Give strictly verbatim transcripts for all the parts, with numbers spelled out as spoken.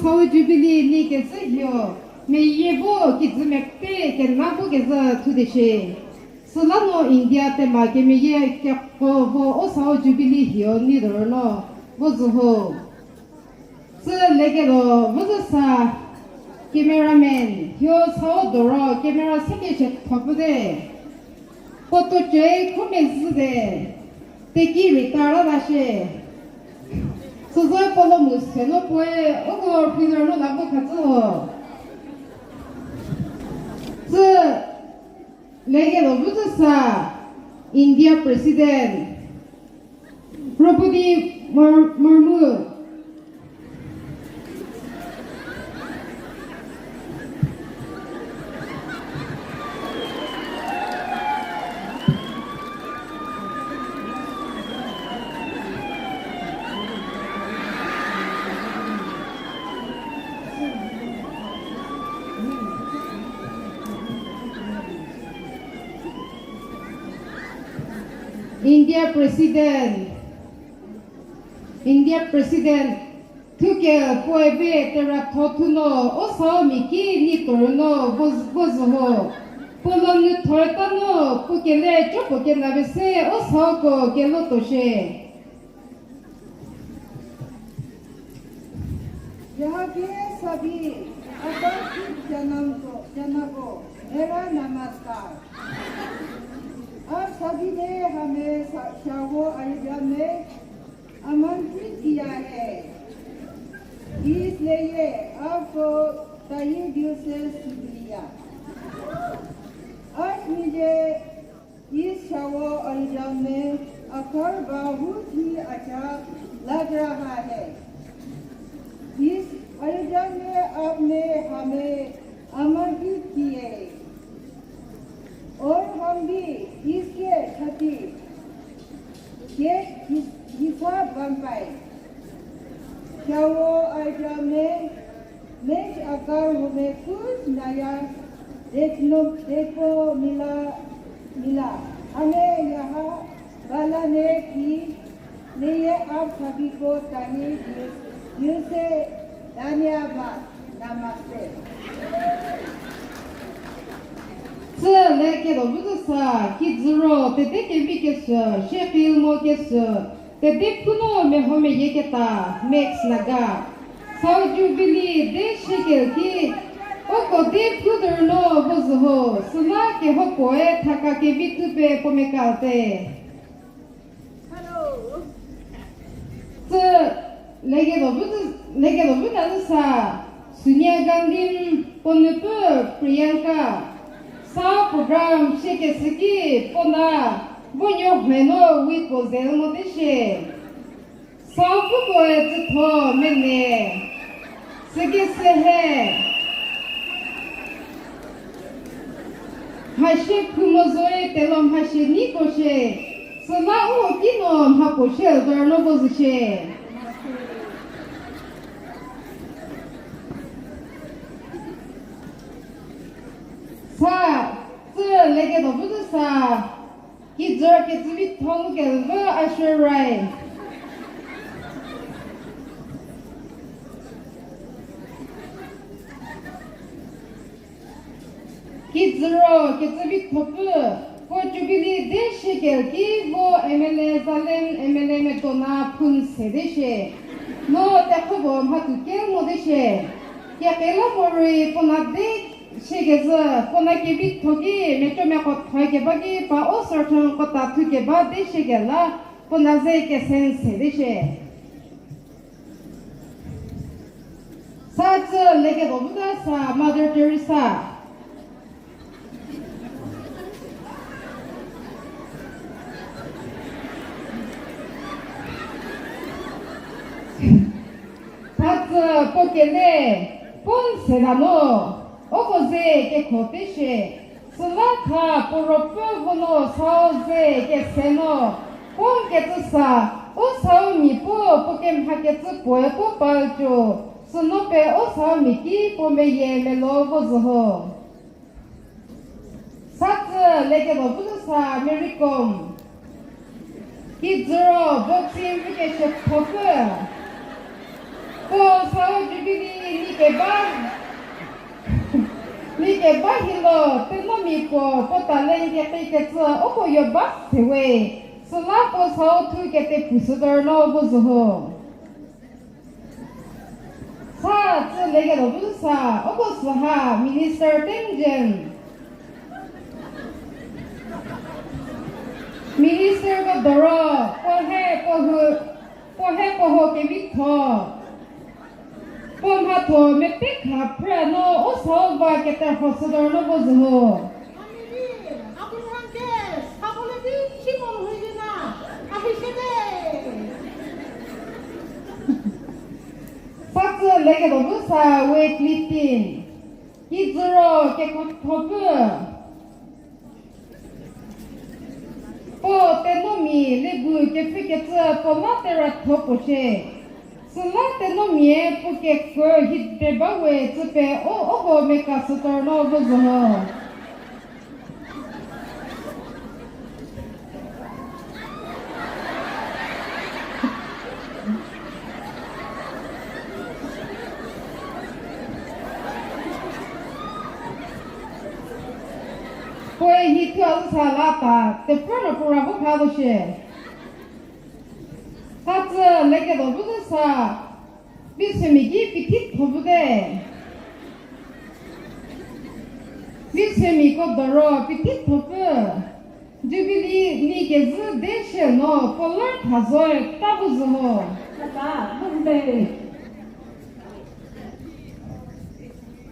Sao Jubilee ni kezü hio, meyie vo kijü mepfü kena vo kezü thudeshie. Süla no India tema kemeyie keko vo o Sao Jubilee hio ni doro no vo zü ho. Sü lekelo vo zü sa cameraman hio Sao doro camera seke che thopfü de. Poto che khomezhü de. Teki rita ra la shie. Süzü polo mu se no puoe uko rhulor no la vo khatsü ho. Sü lekelo vo zü sa India President Droupadi Mur-, Murmu. India President, India President, thuke puoe be teratho thuno, o Saomi ki ni toru no vo zü ho. Puo lo nu thorta no, puo kele chopo kena be se, o Saoko kelo to shie. यहाँ के सभी उपस्थित जनों को, जनों को मेरा नमस्कार। आप सभी ने हमें सा-, शावो आयोजन में आमंत्रित किया है, इसलिए आपको तहे दिल से शुक्रिया। आज मुझे इस शावो आयोजन में आकर बहुत ही अच्छा लग रहा है। इस आयोजन में आपने हमें आमंत्रित किए और हम भी इसके खातिर एक हिस-, हिस्सा बन पाए। शावो आयोजन में मंच आकर हमें कुछ नया देखने, देखने मिला, मिला। हमें यहाँ बुलाने के लिए आप सभी को तहे दिल, दिल से धन्यवाद। नमस्ते। Sü lekelo vo zü sa, kijü ro, tete kevi kesü, shekil mo kesü, tete phu no meho meyie keta, Max Naga. Sao Jubilee de shekil ki, uko de phu dor no vo zü ho, süla kehoupuoe thaka kevi tupe puo meka te. Hello. Sü lekelo vo zü, lekelo vo zü sa, Sonia Gandhi puo nupfü Priyanka. Sa program shie kesü ki puo na, vo nuo hwe no wi puo ze mo te shie. Sa pukoe tsütho mene. Süki sühe. Mhashie phu mo zoe telo mhashie niko shie. Süla u ki no mha puo shie zor no vo zü shie. Sa, sü lekelo vo zü sa. Kijü kecüvitho nu kelvü Ashwin Rai. Kijü ro kecüvitho pfü, puo Jubilee de shie kel ki vo M L A Zalen, M L A Medona phun se de shie. No tekhobo mhathu kel mo de shie. Kekela morei puo na de shie kezhü, puo na kevitho ki, mecomia kotha keba ki, pa o sorthon kota thu keba de shie kela, puo na ze kesen se de shie. Sa tsü lekelo vo zü sa Mother Teresa. Sa tsü puo kele, puo n se la no, uko ze kekho te shie. Süla tha puo ruopfü vo no Sao ze kese no, puo n kecü sa, u Saomi puo, puo kemha kecü puoe puo palco, süno pe u Saomi ki puo meyie melo vo zü ho. Sa tsü lekelo vo zü sa Mary Kom. Kijü ro boxing pfü keshü thopfü. Puo Sao Jubilee Ba, mi keba hilo, tenomi puo, puo talent kekikecü, uko yo ba sewe. Süla puo sau thu kete pushüdor no bu zü ho. Sa, tsü lekedo bu sa, uko süha, Minister Tenzin. Minister ko doro, puo he puo hu, puo he puo ho kevitho. Puo mhatho mepekha phre no u sau va kete pushüdor no bu zü ho. Sa tsü lekedo bu sa weightlifting. Kijüro kekuotho pfü. Puo tenomi legu kepfükecü puo la teratho puo shie. Süla tenomie puo kekuo hite ba we tsü pie u uko meka sütor no bu zü ho. Puoe hi thu a zü sa la ta, tepfü no puo ra bu kha zo shie. Tha tsü lekedo bu zü sa, Viswemi ki pithitho bu te. Viswemiko doro pithitho pfü. Jubilee ni kezhü de shie no puo la tha zoe ta bu zü ho.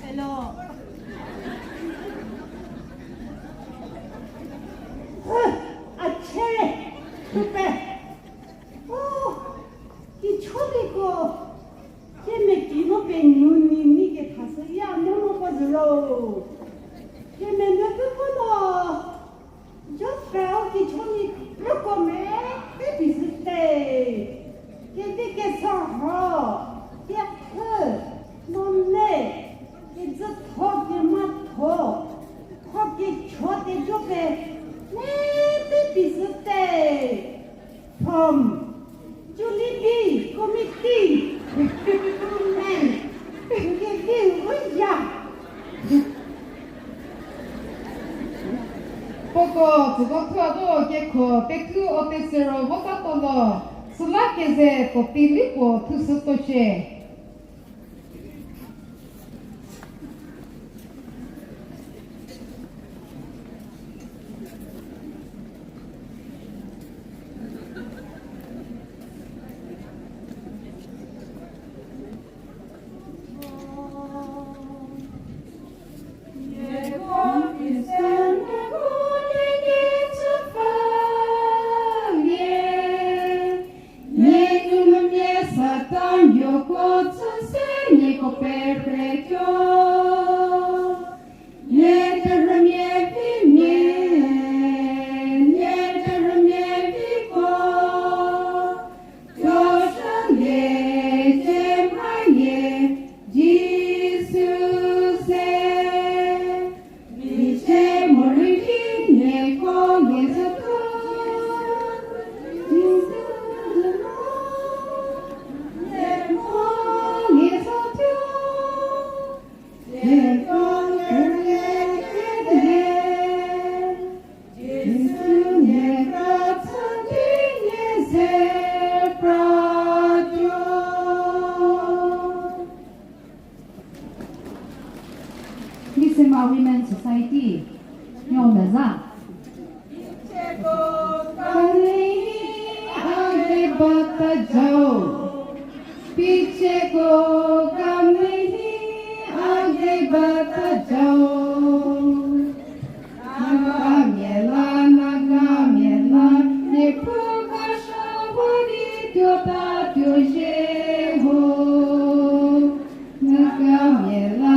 Hello. A chere, tupe. Oh, kicholiko. Kemeti no penuo ni ni kethashüya no no ko zü ro. Kemenupfü ko no. Jospeh kichoni rüko me pe pizü te. Kedi kesa ho, kethü, none, kezütho kematho, kho kecho kejo pie, me pe pizü te. From Jubilee Committee, Amen. Nkevi uya. Puoko tsüko thua do kekho tethu o tesero vota tolo, süla keze toti lipuo thushü to shie. Viswema Women Society, nyo meza. Picheko kamei hi age bata jao. Nagamia la, Nagamia la, Niepuu kashau di tuo ta tuo zhie ho. Nagamia la,